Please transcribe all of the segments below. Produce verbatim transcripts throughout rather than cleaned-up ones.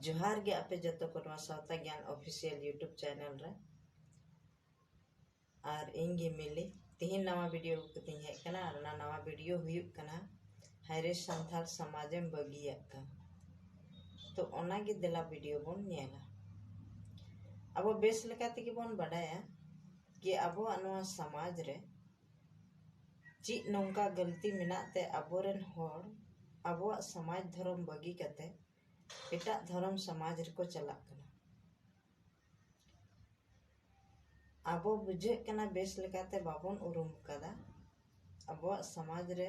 ᱡᱚᱦᱟᱨ ᱜᱮ ᱟᱯᱮ ᱡᱚᱛᱚ ᱠᱚ ᱱᱚᱣᱟ ᱥᱟᱶᱛᱟ ᱜᱮᱭᱟᱱ official YouTube channel ᱨᱮ᱾ ᱟᱨ ᱤᱧ ᱜᱮ ᱢᱤᱞᱤ, ᱛᱤᱦᱤᱧ ᱱᱟᱣᱟ video ᱟᱹᱜᱩ ᱠᱟᱛᱮᱧ ᱦᱮᱡ ᱟᱠᱟᱱᱟ᱾ ᱟᱨ ᱚᱱᱟ ᱱᱟᱣᱟ video ᱦᱩᱭᱩᱜ ᱠᱟᱱᱟ, ᱦᱟᱭᱨᱮ ᱥᱟᱱᱛᱟᱲ ᱥᱚᱢᱟᱡᱮᱢ ᱵᱟᱹᱜᱤᱭᱟᱜ ᱠᱟᱱ᱾ ᱛᱚ ᱚᱱᱟᱜᱮ ᱫᱮᱞᱟ video ᱵᱚᱱ ᱧᱮᱞᱟ᱾ ᱟᱵᱚ ᱵᱮᱥ ᱞᱮᱠᱟ ᱛᱮᱜᱮ ᱵᱚᱱ ᱵᱟᱰᱟᱭᱟ ᱠᱤ ᱟᱵᱚᱣᱟᱜ ᱱᱚᱣᱟ ᱥᱚᱢᱟᱡᱽ ᱨᱮ ᱪᱮᱫ ᱱᱚᱝᱠᱟ ᱜᱟᱹᱞᱛᱤ ᱢᱮᱱᱟᱜ ᱛᱮ ᱟᱵᱚᱨᱮᱱ ᱦᱚᱲ ᱟᱵᱚᱣᱟᱜ ᱥᱚᱢᱟᱡᱽ ᱫᱷᱚᱨᱚᱢ ᱵᱟᱹᱜᱤ ᱠᱟᱛᱮ ᱮᱴᱟᱜ ᱫᱷᱚᱨᱚᱢ ᱥᱚᱢᱟᱡᱽ ᱨᱮᱠᱚ ᱪᱟᱞᱟᱜ ᱠᱟᱱᱟ᱾ ᱟᱵᱚ ᱵᱩᱡᱷᱟᱹᱜ ᱠᱟᱱᱟ ᱵᱮᱥ ᱞᱮᱠᱟᱛᱮ ᱵᱟᱵᱚᱱ ᱩᱨᱩᱢ ᱠᱟᱫᱟ ᱟᱵᱚᱣᱟᱜ ᱥᱚᱢᱟᱡᱽ ᱨᱮ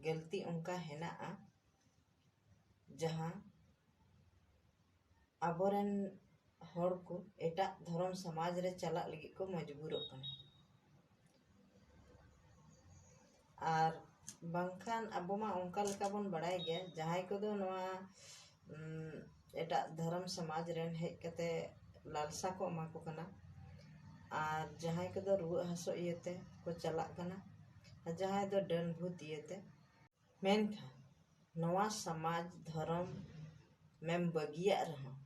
ᱜᱟᱹᱞᱛᱤ ᱚᱱᱠᱟ ᱦᱮᱱᱟᱜᱼᱟ, ᱡᱟᱦᱟᱸ ᱟᱵᱚᱨᱮᱱ ᱦᱚᱲ ᱠᱚ ᱮᱴᱟᱜ ᱫᱷᱚᱨᱚᱢ ᱥᱚᱢᱟᱡᱽ ᱨᱮ ᱪᱟᱞᱟᱜ ᱞᱟᱹᱜᱤᱫ ᱠᱚ ᱢᱚᱡᱽᱵᱩᱨᱚᱜ ᱠᱟᱱᱟ᱾ ᱟᱨ ᱵᱟᱝᱠᱷᱟᱱ ᱟᱵᱚ ᱢᱟ ᱚᱱᱠᱟ ᱞᱮᱠᱟ ᱵᱚᱱ ᱵᱟᱲᱟᱭ ᱜᱮᱭᱟ, ᱡᱟᱦᱟᱸᱭ ᱠᱚᱫᱚ ᱱᱚᱣᱟ, ᱩᱢ, ᱮᱴᱟᱜ ᱫᱷᱚᱨᱚᱢ ᱥᱚᱢᱟᱡᱽ ᱨᱮᱱ ᱦᱮᱡ ᱠᱟᱛᱮ ᱞᱟᱞᱥᱟ ᱠᱚ ᱮᱢᱟ ᱠᱚ ᱠᱟᱱᱟ, ᱟᱨ ᱡᱟᱦᱟᱸᱭ ᱠᱚᱫᱚ ᱨᱩᱣᱟᱹᱜ ᱦᱟᱹᱥᱩᱜ ᱤᱭᱟᱹᱛᱮ ᱠᱚ ᱪᱟᱞᱟᱜ ᱠᱟᱱᱟ, ᱟᱨ ᱡᱟᱦᱟᱸᱭ ᱫᱚ ᱰᱟᱹᱱ ᱵᱷᱩᱛ ᱤᱭᱟᱹᱛᱮ᱾ ᱢᱮᱱᱠᱷᱟᱱ ᱱᱚᱣᱟ ᱥᱚᱢᱟᱡᱽ ᱫᱷᱚᱨᱚᱢ ᱢᱮᱢ ᱵᱟᱹᱜᱤᱭᱟᱜ ᱨᱮᱦᱚᱸ,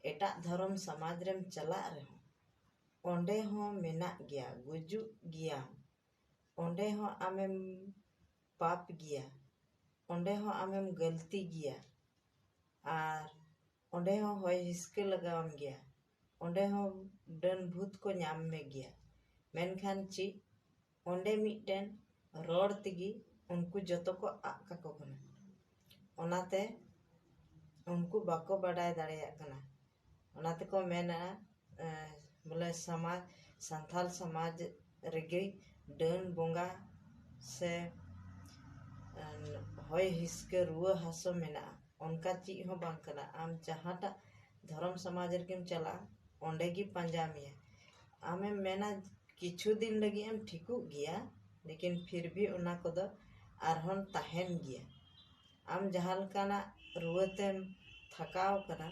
ᱮᱴᱟᱜ ᱫᱷᱚᱨᱚᱢ ᱥᱚᱢᱟᱡᱽ ᱨᱮᱢ ᱪᱟᱞᱟᱜ ᱨᱮᱦᱚᱸ, ᱚᱸᱰᱮ ᱦᱚᱸ ᱢᱮᱱᱟᱜ ᱜᱮᱭᱟ, ᱜᱩᱡᱩᱜ ᱜᱮᱭᱟᱢ, ᱚᱸᱰᱮ ᱦᱚᱸ ᱟᱢᱮᱢ ᱯᱟᱯ ᱜᱮᱭᱟ, ᱚᱸᱰᱮ ᱦᱚᱸ ᱟᱢᱮᱢ ᱜᱟᱹᱞᱛᱤ ᱜᱮᱭᱟ, ᱟᱨ ᱚᱸᱰᱮ ᱦᱚᱸ ᱦᱚᱭ ᱦᱤᱥᱠᱟᱹ ᱞᱟᱜᱟᱣᱟᱢ ᱜᱮᱭᱟ, ᱚᱸᱰᱮ ᱦᱚᱸ ᱰᱟᱹᱱ ᱵᱷᱩᱛ ᱠᱚ ᱧᱟᱢ ᱢᱮ ᱜᱮᱭᱟ᱾ ᱢᱮᱱᱠᱷᱟᱱ ᱪᱮᱫ ᱚᱸᱰᱮ ᱢᱤᱫᱴᱮᱱ ᱨᱚᱲ ᱛᱮᱜᱮ ᱩᱱᱠᱩ ᱡᱚᱛᱚ ᱠᱚ ᱟᱫ ᱠᱟᱠᱚ ᱠᱟᱱᱟ᱾ ᱚᱱᱟᱛᱮ ᱩᱱᱠᱩ ᱵᱟᱠᱚ ᱵᱟᱰᱟᱭ ᱫᱟᱲᱮᱭᱟᱜ ᱠᱟᱱᱟ᱾ ᱚᱱᱟ ᱛᱮᱠᱚ ᱢᱮᱱᱟ, ᱮ, ᱵᱚᱞᱮ ᱥᱚᱢᱟᱡᱽ, ᱥᱟᱱᱛᱟᱞ ᱥᱚᱢᱟᱡᱽ ᱨᱮᱜᱮ ᱰᱟᱹᱱ ᱵᱚᱸᱜᱟ ᱥᱮ, ᱮ, ᱦᱚᱭ ᱦᱤᱥᱠᱟᱹ ᱨᱩᱣᱟᱹ ᱦᱟᱹᱥᱩ ᱢᱮᱱᱟᱜᱼᱟ, ᱚᱱᱠᱟ ᱪᱮᱫ ᱦᱚᱸ ᱵᱟᱝ ᱠᱟᱱᱟ᱾ ᱟᱢ ᱡᱟᱦᱟᱸᱴᱟᱜ ᱫᱷᱚᱨᱚᱢ ᱥᱚᱢᱟᱡᱽ ᱨᱮᱜᱮᱢ ᱪᱟᱞᱟᱜᱼᱟ, ᱚᱸᱰᱮ ᱜᱮ ᱯᱟᱸᱡᱟ ᱢᱮᱭᱟ᱾ ᱟᱢᱮᱢ ᱢᱮᱱᱟ ᱠᱤᱪᱷᱩ ᱫᱤᱱ ᱞᱟᱹᱜᱤᱫ ᱮᱢ ᱴᱷᱤᱠᱚᱜ ᱜᱮᱭᱟ, ᱞᱮᱠᱤᱱ ᱯᱷᱤᱨ ᱵᱷᱤ ᱚᱱᱟ ᱠᱚᱫᱚ ᱟᱨᱦᱚᱸ ᱛᱟᱦᱮᱱ ᱜᱮᱭᱟ᱾ ᱟᱢ ᱡᱟᱦᱟᱸ ᱞᱮᱠᱟᱱᱟᱜ ᱨᱩᱣᱟᱹ ᱛᱮᱢ ᱛᱷᱟᱠᱟᱣ ᱠᱟᱱᱟ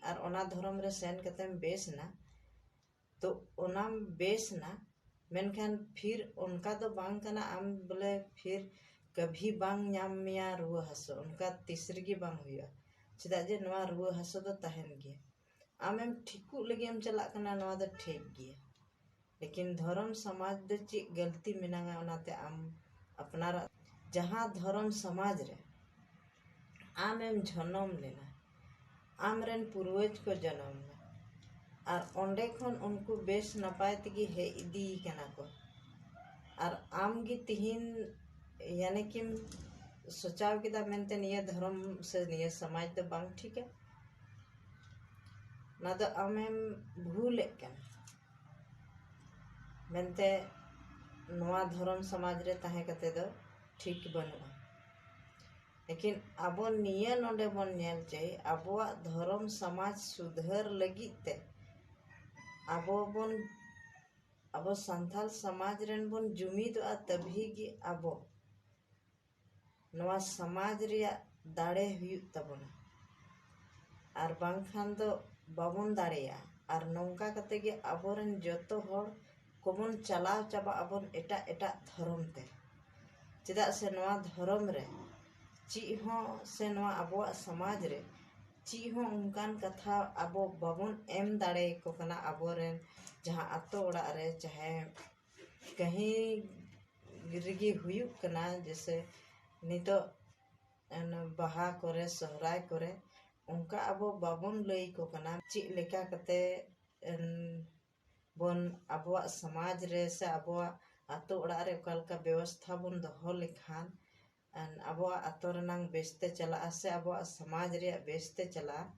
ᱟᱨ ᱚᱱᱟ ᱫᱷᱚᱨᱚᱢ ᱨᱮ ᱥᱮᱱ ᱠᱟᱛᱮᱢ ᱵᱮᱥ ᱮᱱᱟ, ᱛᱚ ᱚᱱᱟᱢ ᱵᱮᱥ ᱮᱱᱟ, ᱢᱮᱱᱠᱷᱟᱱ ᱯᱷᱤᱨ ᱚᱱᱠᱟ ᱫᱚ ᱵᱟᱝ ᱠᱟᱱᱟ ᱟᱢ ᱵᱚᱞᱮ ᱯᱷᱤᱨ ᱠᱟᱵᱷᱤ ᱵᱟᱝ ᱧᱟᱢ ᱢᱮᱭᱟ ᱨᱩᱣᱟᱹ ᱦᱟᱹᱥᱩ, ᱚᱱᱠᱟ ᱛᱤᱥ ᱨᱮᱜᱮ ᱵᱟᱝ ᱦᱩᱭᱩᱜᱼᱟ᱾ ᱪᱮᱫᱟᱜ ᱡᱮ ᱱᱚᱣᱟ ᱨᱩᱣᱟᱹ ᱦᱟᱹᱥᱩ ᱫᱚ ᱛᱟᱦᱮᱱ ᱜᱮᱭᱟ᱾ ᱟᱢᱮᱢ ᱴᱷᱤᱠᱚᱜ ᱞᱟᱹᱜᱤᱫ ᱮᱢ ᱪᱟᱞᱟᱜ ᱠᱟᱱᱟ, ᱱᱚᱣᱟ ᱫᱚ ᱴᱷᱤᱠ ᱜᱮᱭᱟ, ᱞᱮᱠᱤᱱ ᱫᱷᱚᱨᱚᱢ ᱥᱚᱢᱟᱡᱽ ᱫᱚ ᱪᱮᱫ ᱜᱟᱹᱞᱛᱤ ᱢᱮᱱᱟᱜᱼᱟ ᱚᱱᱟᱛᱮ ᱟᱢ ᱟᱯᱱᱟᱨᱟᱜ ᱡᱟᱦᱟᱸ ᱫᱷᱚᱨᱚᱢ ᱥᱚᱢᱟᱡᱽ ᱨᱮ ᱟᱢᱮᱢ ᱡᱚᱱᱚᱢ ᱞᱮᱱᱟ, ᱟᱢᱨᱮᱱ ᱯᱩᱨᱵᱚᱡᱽ ᱠᱚ ᱡᱚᱱᱚᱢ ᱞᱮᱱᱟ, ᱟᱨ ᱚᱸᱰᱮ ᱠᱷᱚᱱ ᱩᱱᱠᱩ ᱵᱮᱥ ᱱᱟᱯᱟᱭ ᱛᱮᱜᱮ ᱦᱮᱡ ᱤᱫᱤ ᱠᱟᱱᱟ ᱠᱚ, ᱟᱨ ᱟᱢ ᱜᱮ ᱛᱤᱦᱤᱧ ᱭᱟᱱᱮ ᱠᱤᱢ ᱥᱚᱪᱟᱣ ᱠᱮᱫᱟ ᱢᱮᱱᱛᱮ ᱱᱤᱭᱟᱹ ᱫᱷᱚᱨᱚᱢ ᱥᱮ ᱱᱤᱭᱟᱹ ᱥᱚᱢᱟᱡᱽ ᱫᱚ ᱵᱟᱝ ᱴᱷᱤᱠᱟ, ᱚᱱᱟ ᱫᱚ ᱟᱢᱮᱢ ᱵᱷᱩᱞᱮᱫ ᱠᱟᱱᱟ ᱢᱮᱱᱛᱮ ᱱᱚᱣᱟ ᱫᱷᱚᱨᱚᱢ ᱥᱚᱢᱟᱡᱽ ᱨᱮ ᱛᱟᱦᱮᱸ ᱠᱟᱛᱮ ᱫᱚ ᱴᱷᱤᱠ ᱵᱟᱹᱱᱩᱜᱼᱟ᱾ ᱞᱮᱠᱤᱱ ᱟᱵᱚ ᱱᱤᱭᱟᱹ ᱱᱚᱰᱮ ᱵᱚᱱ ᱧᱮᱞ ᱪᱟᱹᱭ, ᱟᱵᱚᱣᱟᱜ ᱫᱷᱚᱨᱚᱢ ᱥᱚᱢᱟᱡᱽ ᱥᱩᱫᱷᱟᱹᱨ ᱞᱟᱹᱜᱤᱫ ᱛᱮ ᱟᱵᱚ ᱵᱚᱱ, ᱟᱵᱚ ᱥᱟᱱᱛᱟᱲ ᱥᱚᱢᱟᱡᱽ ᱨᱮᱱ ᱵᱚᱱ ᱡᱩᱢᱤᱫᱚᱜᱼᱟ, ᱛᱟᱵᱷᱤ ᱜᱮ ᱟᱵᱚ ᱱᱚᱣᱟ ᱥᱚᱢᱟᱡᱽ ᱨᱮᱭᱟᱜ ᱫᱟᱲᱮ ᱦᱩᱭᱩᱜ ᱛᱟᱵᱚᱱᱟ, ᱟᱨ ᱵᱟᱝᱠᱷᱟᱱ ᱫᱚ ᱵᱟᱵᱚᱱ ᱫᱟᱲᱮᱭᱟᱜᱼᱟ᱾ ᱟᱨ ᱱᱚᱝᱠᱟ ᱠᱟᱛᱮ ᱜᱮ ᱟᱵᱚᱨᱮᱱ ᱡᱚᱛᱚ ᱦᱚᱲ ᱠᱚᱵᱚᱱ ᱪᱟᱞᱟᱣ ᱪᱟᱵᱟᱜ ᱟᱵᱚᱱ ᱮᱴᱟᱜ ᱮᱴᱟᱜ ᱫᱷᱚᱨᱚᱢ ᱛᱮ᱾ ᱪᱮᱫᱟᱜ ᱥᱮ ᱱᱚᱣᱟ ᱫᱷᱚᱨᱚᱢ ᱨᱮ ᱪᱮᱫ ᱦᱚᱸ, ᱥᱮ ᱱᱚᱣᱟ ᱟᱵᱚᱣᱟᱜ ᱥᱚᱢᱟᱡᱽ ᱨᱮ ᱪᱮᱫ ᱦᱚᱸ ᱚᱱᱠᱟᱱ ᱠᱟᱛᱷᱟ ᱟᱵᱚ ᱵᱟᱵᱚᱱ ᱮᱢ ᱫᱟᱲᱮᱭᱟᱠᱚ ᱠᱟᱱᱟ ᱟᱵᱚᱨᱮᱱ ᱡᱟᱦᱟᱸ ᱟᱛᱳ ᱚᱲᱟᱜ ᱨᱮ ᱪᱟᱦᱮ ᱠᱟᱹᱦᱤ ᱨᱮᱜᱮ ᱦᱩᱭᱩᱜ ᱠᱟᱱᱟ, ᱡᱮᱥᱮ ᱱᱤᱛᱚᱜ ᱵᱟᱦᱟ ᱠᱚᱨᱮ, ᱥᱚᱦᱨᱟᱭ ᱠᱚᱨᱮ, ᱚᱱᱠᱟ ᱟᱵᱚ ᱵᱟᱵᱚᱱ ᱞᱟᱹᱭ ᱟᱠᱚ ᱠᱟᱱᱟ ᱪᱮᱫ ᱞᱮᱠᱟ ᱠᱟᱛᱮ ᱵᱚᱱ ᱟᱵᱚᱣᱟᱜ ᱥᱚᱢᱟᱡᱽ ᱨᱮ ᱥᱮ ᱟᱵᱚᱣᱟᱜ ᱟᱛᱳ ᱚᱲᱟᱜ ᱨᱮ ᱚᱠᱟ ᱞᱮᱠᱟ ᱵᱮᱵᱚᱥᱛᱷᱟ ᱵᱚᱱ ᱫᱚᱦᱚ ᱞᱮᱠᱷᱟᱱ ᱟᱵᱚᱣᱟᱜ ᱟᱛᱳ ᱨᱮᱱᱟᱝ ᱵᱮᱥᱛᱮ ᱪᱟᱞᱟᱜᱼᱟ ᱥᱮ ᱟᱵᱚᱣᱟᱜ ᱥᱚᱢᱟᱡᱽ ᱨᱮᱭᱟᱜ ᱵᱮᱥᱛᱮ ᱪᱟᱞᱟᱜᱼᱟ᱾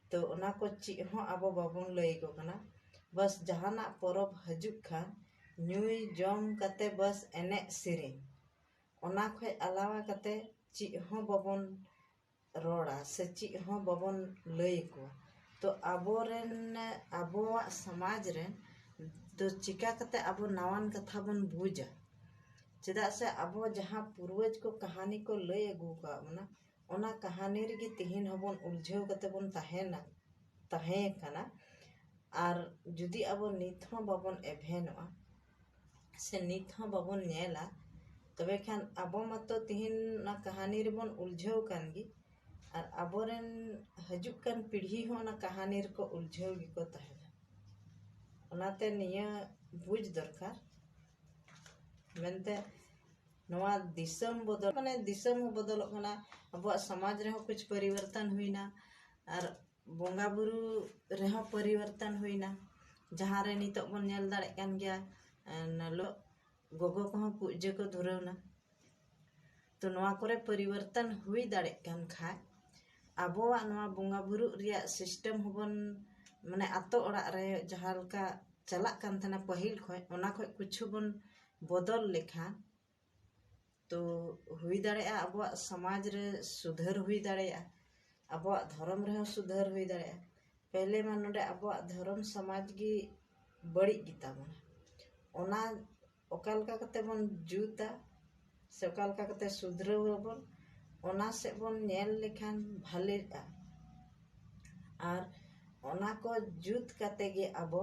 ᱛᱚ ᱚᱱᱟ ᱠᱚ ᱪᱮᱫ ᱦᱚᱸ ᱟᱵᱚ ᱵᱟᱵᱚᱱ ᱞᱟᱹᱭ ᱟᱠᱚ ᱠᱟᱱᱟ᱾ ᱵᱟᱥ ᱡᱟᱦᱟᱱᱟᱜ ᱯᱚᱨᱚᱵᱽ ᱦᱤᱡᱩᱜ ᱠᱷᱟᱱ ᱧᱩᱭ ᱡᱚᱢ ᱠᱟᱛᱮ ᱵᱟᱥ ᱮᱱᱮᱡ ᱥᱮᱨᱮᱧ, ᱚᱱᱟ ᱠᱷᱚᱡ ᱟᱞᱟᱣᱟ ᱠᱟᱛᱮ ᱪᱮᱫ ᱦᱚᱸ ᱵᱟᱵᱚᱱ ᱨᱚᱲᱟ ᱥᱮ ᱪᱮᱫ ᱦᱚᱸ ᱵᱟᱵᱚᱱ ᱞᱟᱹᱭ ᱟᱠᱚᱣᱟ᱾ ᱛᱚ ᱟᱵᱚᱨᱮᱱ, ᱟᱵᱚᱣᱟᱜ ᱥᱚᱢᱟᱡᱽ ᱨᱮᱱ ᱫᱚ ᱪᱤᱠᱟ ᱠᱟᱛᱮ ᱟᱵᱚ ᱱᱟᱣᱟᱱ ᱠᱟᱛᱷᱟ ᱵᱚᱱ ᱵᱩᱡᱟ? ᱪᱮᱫᱟᱜ ᱥᱮ ᱟᱵᱚ ᱡᱟᱦᱟᱸ ᱯᱩᱨᱵᱚᱡᱽ ᱠᱚ ᱠᱟᱹᱦᱱᱤ ᱠᱚ ᱞᱟᱹᱭ ᱟᱹᱜᱩ ᱟᱠᱟᱫ ᱵᱚᱱᱟ, ᱚᱱᱟ ᱠᱟᱹᱦᱱᱤ ᱨᱮᱜᱮ ᱛᱤᱦᱤᱧ ᱦᱚᱸᱵᱚᱱ ᱩᱞᱡᱷᱟᱹᱣ ᱠᱟᱛᱮ ᱵᱚᱱ ᱛᱟᱦᱮᱱᱟ, ᱛᱟᱦᱮᱸ ᱠᱟᱱᱟ᱾ ᱟᱨ ᱡᱩᱫᱤ ᱟᱵᱚ ᱱᱤᱛ ᱦᱚᱸ ᱵᱟᱵᱚᱱ ᱮᱵᱷᱮᱱᱚᱜᱼᱟ ᱥᱮ ᱱᱤᱛ ᱦᱚᱸ ᱵᱟᱵᱚᱱ ᱧᱮᱞᱟ, ᱛᱚᱵᱮ ᱠᱷᱟᱱ ᱟᱵᱚ ᱢᱟᱛᱚ ᱛᱤᱦᱤᱧ ᱚᱱᱟ ᱠᱟᱹᱦᱱᱤ ᱨᱮᱵᱚᱱ ᱩᱞᱡᱷᱟᱹᱣ ᱠᱟᱱ ᱜᱮ, ᱟᱨ ᱟᱵᱚᱨᱮᱱ ᱦᱤᱡᱩᱜ ᱠᱟᱱ ᱯᱤᱲᱦᱤ ᱦᱚᱸ ᱚᱱᱟ ᱠᱟᱹᱦᱱᱤ ᱨᱮᱠᱚ ᱩᱞᱡᱷᱟᱹᱣ ᱜᱮᱠᱚ ᱛᱟᱦᱮᱱᱟ᱾ ᱚᱱᱟᱛᱮ ᱱᱤᱭᱟᱹ ᱵᱩᱡᱽ ᱫᱚᱨᱠᱟᱨ᱾ ᱢᱮᱱᱛᱮ ᱱᱚᱣᱟ ᱫᱤᱥᱚᱢ ᱵᱚᱫᱚᱞ, ᱢᱟᱱᱮ ᱫᱤᱥᱚᱢ ᱦᱚᱸ ᱵᱚᱫᱚᱞᱚᱜ ᱠᱟᱱᱟ, ᱟᱵᱚᱣᱟᱜ ᱥᱚᱢᱟᱡᱽ ᱨᱮᱦᱚᱸ ᱠᱩᱪ ᱯᱚᱨᱤᱵᱚᱨᱛᱚᱱ ᱦᱩᱭᱱᱟ, ᱟᱨ ᱵᱚᱸᱜᱟ ᱵᱩᱨᱩ ᱨᱮᱦᱚᱸ ᱯᱚᱨᱤᱵᱚᱨᱛᱚᱱ ᱦᱩᱭᱱᱟ᱾ ᱡᱟᱦᱟᱸ ᱨᱮ ᱱᱤᱛᱚᱜ ᱵᱚᱱ ᱧᱮᱞ ᱫᱟᱲᱮᱭᱟᱜ ᱠᱟᱱ ᱜᱮᱭᱟ, ᱮ, ᱱᱟᱞᱚ ᱜᱚᱜᱚ ᱠᱚᱦᱚᱸ ᱯᱩᱡᱟᱹ ᱠᱚ ᱫᱷᱩᱨᱟᱹᱣᱱᱟ᱾ ᱛᱚ ᱱᱚᱣᱟ ᱠᱚᱨᱮ ᱯᱚᱨᱤᱵᱚᱨᱛᱚᱱ ᱦᱩᱭ ᱫᱟᱲᱮᱭᱟᱜ ᱠᱟᱱ ᱠᱷᱟᱡ, ᱟᱵᱚᱣᱟᱜ ᱱᱚᱣᱟ ᱵᱚᱸᱜᱟ ᱵᱩᱨᱩᱜ ᱨᱮᱭᱟᱜ ᱥᱤᱥᱴᱮᱢ ᱦᱚᱸᱵᱚᱱ, ᱢᱟᱱᱮ ᱟᱛᱳ ᱚᱲᱟᱜ ᱨᱮ ᱡᱟᱦᱟᱸ ᱞᱮᱠᱟ ᱪᱟᱞᱟᱜ ᱠᱟᱱ ᱛᱟᱦᱮᱱᱟ ᱯᱟᱹᱦᱤᱞ ᱠᱷᱚᱡ, ᱚᱱᱟ ᱠᱷᱚᱡ ᱠᱤᱪᱷᱩ ᱵᱚᱱ ᱵᱚᱫᱚᱞ ᱞᱮᱠᱷᱟᱱ, ᱛᱚ ᱦᱩᱭ ᱫᱟᱲᱮᱭᱟᱜᱼᱟ ᱟᱵᱚᱣᱟᱜ ᱥᱚᱢᱟᱡᱽ ᱨᱮ ᱥᱩᱫᱷᱟᱹᱨ ᱦᱩᱭ ᱫᱟᱲᱮᱭᱟᱜᱼᱟ, ᱟᱵᱚᱣᱟᱜ ᱫᱷᱚᱨᱚᱢ ᱨᱮᱦᱚᱸ ᱥᱩᱫᱷᱟᱹᱨ ᱦᱩᱭ ᱫᱟᱲᱮᱭᱟᱜᱼᱟ᱾ ᱯᱮᱦᱞᱮ ᱢᱟ ᱱᱚᱰᱮ ᱟᱵᱚᱣᱟᱜ ᱫᱷᱚᱨᱚᱢ ᱥᱚᱢᱟᱡᱽ ᱜᱮ ᱵᱟᱹᱲᱤᱡ ᱜᱮᱛᱟ ᱵᱚᱱᱟ᱾ ᱚᱱᱟ ᱚᱠᱟ ᱞᱮᱠᱟ ᱠᱟᱛᱮ ᱵᱚᱱ ᱡᱩᱛᱟ ᱥᱮ ᱚᱠᱟ ᱞᱮᱠᱟ ᱠᱟᱛᱮ ᱥᱩᱫᱷᱨᱟᱹᱣ ᱟᱵᱚᱱ, ᱚᱱᱟ ᱥᱮᱫ ᱵᱚᱱ ᱧᱮᱞ ᱞᱮᱠᱷᱟᱱ ᱵᱷᱟᱞᱮᱜᱼᱟ᱾ ᱟᱨ ᱚᱱᱟ ᱠᱚ ᱡᱩᱛ ᱠᱟᱛᱮ ᱜᱮ ᱟᱵᱚ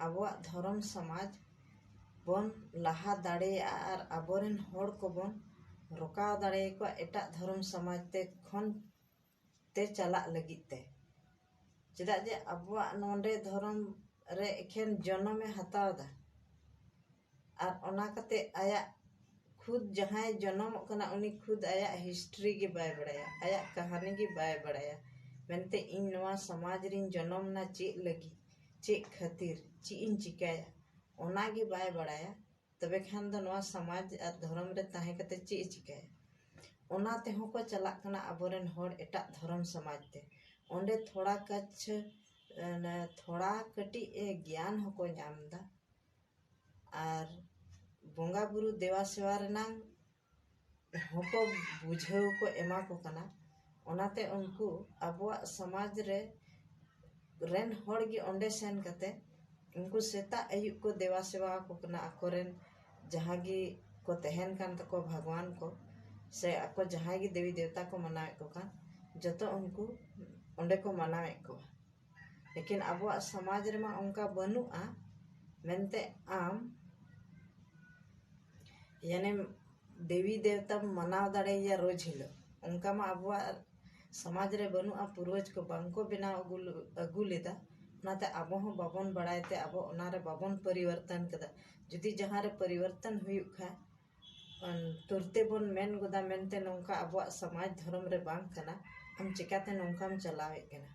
ᱟᱵᱚᱣᱟᱜ ᱫᱷᱚᱨᱚᱢ ᱥᱚᱢᱟᱡᱽ ᱵᱚᱱ ᱞᱟᱦᱟ ᱫᱟᱲᱮᱭᱟᱜᱼᱟ ᱟᱨ ᱟᱵᱚᱨᱮᱱ ᱦᱚᱲ ᱠᱚᱵᱚᱱ ᱨᱚᱠᱟᱣ ᱫᱟᱲᱮᱭᱟᱠᱚᱣᱟ ᱮᱴᱟᱜ ᱫᱷᱚᱨᱚᱢ ᱥᱚᱢᱟᱡᱽ ᱛᱮ ᱠᱷᱚᱱ ᱛᱮ ᱪᱟᱞᱟᱜ ᱞᱟᱹᱜᱤᱫ ᱛᱮ᱾ ᱪᱮᱫᱟᱜ ᱡᱮ ᱟᱵᱚᱣᱟᱜ ᱱᱚᱰᱮ ᱫᱷᱚᱨᱚᱢ ᱨᱮ ᱮᱠᱷᱮᱱ ᱡᱚᱱᱚᱢᱮ ᱦᱟᱛᱟᱣ ᱮᱫᱟ, ᱟᱨ ᱚᱱᱟ ᱠᱟᱛᱮ ᱟᱭᱟᱜ ᱠᱷᱩᱫ ᱡᱟᱦᱟᱸᱭ ᱡᱚᱱᱚᱢᱚᱜ ᱠᱟᱱᱟ, ᱩᱱᱤ ᱠᱷᱩᱫ ᱟᱭᱟᱜ ᱦᱤᱥᱴᱨᱤ ᱜᱮ ᱵᱟᱭ ᱵᱟᱲᱟᱭᱟ, ᱟᱭᱟᱜ ᱠᱟᱹᱦᱱᱤ ᱜᱮ ᱵᱟᱭ ᱵᱟᱲᱟᱭᱟ᱾ ᱢᱮᱱᱛᱮ ᱤᱧ ᱱᱚᱣᱟ ᱥᱚᱢᱟᱡᱽ ᱨᱤᱧ ᱡᱚᱱᱚᱢ ᱮᱱᱟ ᱪᱮᱫ ᱞᱟᱹᱜᱤᱫ, ᱪᱮᱫ ᱠᱷᱟᱹᱛᱤᱨ, ᱪᱮᱫ ᱤᱧ ᱪᱤᱠᱟᱹᱭᱟ, ᱚᱱᱟ ᱜᱮ ᱵᱟᱭ ᱵᱟᱲᱟᱭᱟ᱾ ᱛᱚᱵᱮ ᱠᱷᱟᱱ ᱫᱚ ᱱᱚᱣᱟ ᱥᱚᱢᱟᱡᱽ ᱟᱨ ᱫᱷᱚᱨᱚᱢ ᱨᱮ ᱛᱟᱦᱮᱸ ᱠᱟᱛᱮ ᱪᱮᱫ ᱮ ᱪᱤᱠᱟᱹᱭᱟ? ᱚᱱᱟ ᱛᱮᱦᱚᱸ ᱠᱚ ᱪᱟᱞᱟᱜ ᱠᱟᱱᱟ ᱟᱵᱚᱨᱮᱱ ᱦᱚᱲ ᱮᱴᱟᱜ ᱫᱷᱚᱨᱚᱢ ᱥᱚᱢᱟᱡᱽ ᱛᱮ᱾ ᱚᱸᱰᱮ ᱛᱷᱚᱲᱟ ᱠᱟᱪᱷ, ᱮ, ᱛᱷᱚᱲᱟ ᱠᱟᱹᱴᱤᱡ ᱮ ᱜᱮᱭᱟᱱ ᱦᱚᱸᱠᱚ ᱧᱟᱢ ᱮᱫᱟ᱾ ᱟᱨ ᱵᱚᱸᱜᱟ ᱵᱩᱨᱩ ᱫᱮᱵᱟ ᱥᱮᱵᱟ ᱨᱮᱱᱟᱝ ᱦᱚᱸᱠᱚ ᱵᱩᱡᱷᱟᱹᱣ ᱠᱚ ᱮᱢᱟ ᱠᱚ ᱠᱟᱱᱟ᱾ ᱚᱱᱟᱛᱮ ᱩᱱᱠᱩ ᱟᱵᱚᱣᱟᱜ ᱥᱚᱢᱟᱡᱽ ᱨᱮ ᱨᱮᱱ ᱦᱚᱲ ᱜᱮ ᱚᱸᱰᱮ ᱥᱮᱱ ᱠᱟᱛᱮ ᱩᱱᱠᱩ ᱥᱮᱛᱟᱜ ᱟᱹᱭᱩᱵ ᱠᱚ ᱫᱮᱵᱟ ᱥᱮᱵᱟ ᱟᱠᱚ ᱠᱟᱱᱟ᱾ ᱟᱠᱚᱨᱮᱱ ᱡᱟᱦᱟᱸ ᱜᱮ ᱠᱚ ᱛᱟᱦᱮᱱ ᱠᱟᱱ ᱛᱟᱠᱚ ᱵᱷᱟᱜᱽᱣᱟᱱ ᱠᱚ, ᱥᱮ ᱟᱠᱚ ᱡᱟᱦᱟᱸᱭ ᱜᱮ ᱫᱮᱵᱤ ᱫᱮᱵᱛᱟ ᱠᱚ ᱢᱟᱱᱟᱣᱮᱫ ᱠᱚ ᱠᱟᱱ, ᱡᱚᱛᱚ ᱩᱱᱠᱩ ᱚᱸᱰᱮ ᱠᱚ ᱢᱟᱱᱟᱣᱮᱫ ᱠᱚᱣᱟ᱾ ᱞᱮᱠᱤᱱ ᱟᱵᱚᱣᱟᱜ ᱥᱚᱢᱟᱡᱽ ᱨᱮᱢᱟ ᱚᱱᱠᱟ ᱵᱟᱹᱱᱩᱜᱼᱟ᱾ ᱢᱮᱱᱛᱮ ᱟᱢ ᱭᱟᱱᱮ ᱫᱮᱵᱤ ᱫᱮᱵᱛᱟᱢ ᱢᱟᱱᱟᱣ ᱫᱟᱲᱮᱭᱟᱭᱟ ᱨᱳᱡᱽ ᱦᱤᱞᱳᱜ, ᱚᱱᱠᱟ ᱢᱟ ᱟᱵᱚᱣᱟᱜ ᱥᱚᱢᱟᱡᱽ ᱨᱮ ᱵᱟᱹᱱᱩᱜᱼᱟ, ᱯᱩᱨᱣᱟᱹᱡᱽ ᱠᱚ ᱵᱟᱝ ᱠᱚ ᱵᱮᱱᱟᱣ ᱟᱹᱜᱩ ᱟᱹᱜᱩ ᱞᱮᱫᱟ, ᱚᱱᱟᱛᱮ ᱟᱵᱚ ᱦᱚᱸ ᱵᱟᱵᱚᱱ ᱵᱟᱲᱟᱭ ᱛᱮ ᱟᱵᱚ ᱚᱱᱟ ᱨᱮ ᱵᱟᱵᱚᱱ ᱯᱚᱨᱤᱵᱚᱨᱛᱚᱱ ᱠᱟᱫᱟ᱾ ᱡᱩᱫᱤ ᱡᱟᱦᱟᱸ ᱨᱮ ᱯᱚᱨᱤᱵᱚᱨᱛᱚᱱ ᱦᱩᱭᱩᱜ ᱠᱷᱟᱱ, ᱛᱩᱨᱛᱮ ᱵᱚᱱ ᱢᱮᱱ ᱜᱚᱫᱟ ᱢᱮᱱᱛᱮ ᱱᱚᱝᱠᱟ ᱟᱵᱚᱣᱟᱜ ᱥᱚᱢᱟᱡᱽ ᱫᱷᱚᱨᱚᱢ ᱨᱮ ᱵᱟᱝ ᱠᱟᱱᱟ, ᱟᱢ ᱪᱤᱠᱟᱛᱮ ᱱᱚᱝᱠᱟᱢ ᱪᱟᱞᱟᱣᱮᱫ ᱠᱟᱱᱟ?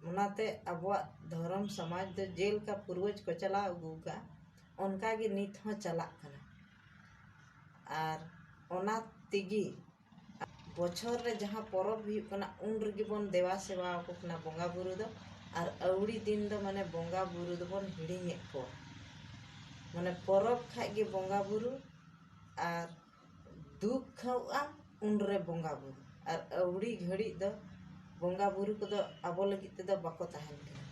ᱚᱱᱟᱛᱮ ᱟᱵᱚᱣᱟᱜ ᱫᱷᱚᱨᱚᱢ ᱥᱚᱢᱟᱡᱽ ᱫᱚ ᱡᱮᱞᱮᱠᱟ ᱯᱩᱨᱣᱟᱹᱡᱽ ᱠᱚ ᱪᱟᱞᱟᱣ ᱟᱹᱜᱩ ᱟᱠᱟᱫ, ᱚᱱᱠᱟ ᱜᱮ ᱱᱤᱛ ᱦᱚᱸ ᱪᱟᱞᱟᱜ ᱠᱟᱱᱟ᱾ ᱟᱨ ᱚᱱᱟ ᱛᱮᱜᱮ ᱵᱚᱪᱷᱚᱨ ᱨᱮ ᱡᱟᱦᱟᱸ ᱯᱚᱨᱚᱵᱽ ᱦᱩᱭᱩᱜ ᱠᱟᱱᱟ, ᱩᱱ ᱨᱮᱜᱮ ᱵᱚᱱ ᱫᱮᱵᱟ ᱥᱮᱵᱟ ᱟᱠᱚ ᱠᱟᱱᱟ ᱵᱚᱸᱜᱟ ᱵᱩᱨᱩ ᱫᱚ᱾ ᱟᱨ ᱟᱹᱣᱲᱤ ᱫᱤᱱ ᱫᱚ ᱢᱟᱱᱮ ᱵᱚᱸᱜᱟ ᱵᱩᱨᱩ ᱫᱚᱵᱚᱱ ᱦᱤᱲᱤᱧᱮᱫ ᱠᱚᱣᱟ᱾ ᱢᱟᱱᱮ ᱯᱚᱨᱚᱵᱽ ᱠᱷᱟᱡ ᱜᱮ ᱵᱚᱸᱜᱟ ᱵᱩᱨᱩ, ᱟᱨ ᱫᱩᱠ ᱠᱷᱟᱣᱟᱜᱼᱟ ᱩᱱᱨᱮ ᱵᱚᱸᱜᱟ ᱵᱩᱨᱩ᱾ ᱟᱨ ᱟᱹᱣᱲᱤ ᱜᱷᱟᱹᱲᱤᱡ ᱫᱚ ᱵᱚᱸᱜᱟ ᱵᱩᱨᱩ ᱠᱚᱫᱚ ᱟᱵᱚ ᱞᱟᱹᱜᱤᱫ ᱛᱮᱫᱚ ᱵᱟᱠᱚ ᱛᱟᱦᱮᱱ ᱠᱟᱱᱟ᱾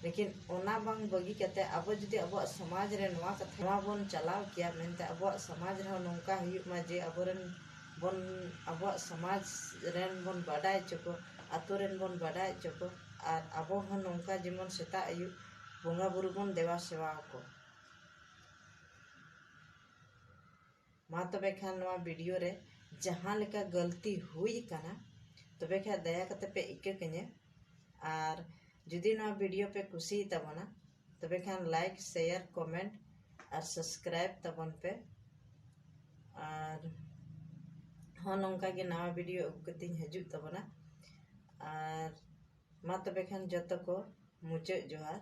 ᱞᱮᱠᱤᱱ ᱚᱱᱟ ᱵᱟᱝ ᱵᱟᱹᱜᱤ ᱠᱟᱛᱮ ᱟᱵᱚ ᱡᱩᱫᱤ ᱟᱵᱚᱣᱟᱜ ᱥᱚᱢᱟᱡᱽ ᱨᱮ ᱱᱚᱣᱟ ᱠᱟᱛᱷᱟ, ᱱᱚᱣᱟ ᱵᱚᱱ ᱪᱟᱞᱟᱣ ᱠᱮᱭᱟ ᱢᱮᱱᱛᱮ ᱟᱵᱚᱣᱟᱜ ᱥᱚᱢᱟᱡᱽ ᱨᱮᱦᱚᱸ ᱱᱚᱝᱠᱟ ᱦᱩᱭᱩᱜ ᱢᱟ ᱡᱮ ᱟᱵᱚᱨᱮᱱ ᱵᱚᱱ, ᱟᱵᱚᱣᱟᱜ ᱥᱚᱢᱟᱡᱽ ᱨᱮᱱ ᱵᱚᱱ ᱵᱟᱰᱟᱭ ᱦᱚᱪᱚ ᱠᱚ, ᱟᱛᱳ ᱨᱮᱱ ᱵᱚᱱ ᱵᱟᱰᱟᱭ ᱦᱚᱪᱚ ᱠᱚ, ᱟᱨ ᱟᱵᱚ ᱦᱚᱸ ᱱᱚᱝᱠᱟ ᱡᱮᱢᱚᱱ ᱥᱮᱛᱟᱜ ᱟᱹᱭᱩᱵ ᱵᱚᱸᱜᱟ ᱵᱩᱨᱩ ᱵᱚᱱ ᱫᱮᱵᱟ ᱥᱮᱵᱟ ᱟᱠᱚ᱾ ᱢᱟ ᱛᱚᱵᱮ ᱠᱷᱟᱱ ᱱᱚᱣᱟ ᱵᱷᱤᱰᱤᱭᱳ ᱨᱮ ᱡᱟᱦᱟᱸ ᱞᱮᱠᱟ ᱜᱟᱹᱞᱛᱤ ᱦᱩᱭ ᱟᱠᱟᱱᱟ, ᱛᱚᱵᱮ ᱠᱷᱟᱱ ᱫᱟᱭᱟ ᱠᱟᱛᱮ ᱯᱮ ᱤᱠᱟᱹ ᱠᱟᱹᱧᱟ᱾ ᱟᱨ ᱡᱩᱫᱤ ᱱᱚᱣᱟ ᱵᱷᱤᱰᱤᱭᱳ ᱯᱮ ᱠᱩᱥᱤᱭᱟᱜ ᱛᱟᱵᱚᱱᱟ, ᱛᱚᱵᱮ ᱠᱷᱟᱱ ᱞᱟᱭᱤᱠ, ᱥᱮᱭᱟᱨ, ᱠᱚᱢᱮᱱᱴ ᱟᱨ ᱥᱟᱵᱥᱠᱨᱟᱭᱤᱵ ᱛᱟᱵᱚᱱ ᱯᱮ᱾ ᱟᱨ ᱦᱚᱸ ᱱᱚᱝᱠᱟ ᱜᱮ ᱱᱟᱣᱟ ᱵᱷᱤᱰᱤᱭᱳ ᱟᱹᱜᱩ ᱠᱟᱛᱮᱧ ᱦᱤᱡᱩᱜ ᱛᱟᱵᱚᱱᱟ᱾ ᱟᱨ ᱢᱟ ᱛᱚᱵᱮ ᱠᱷᱟᱱ ᱡᱚᱛᱚ ᱠᱚ ᱢᱩᱪᱟᱹᱫ ᱡᱚᱦᱟᱨ᱾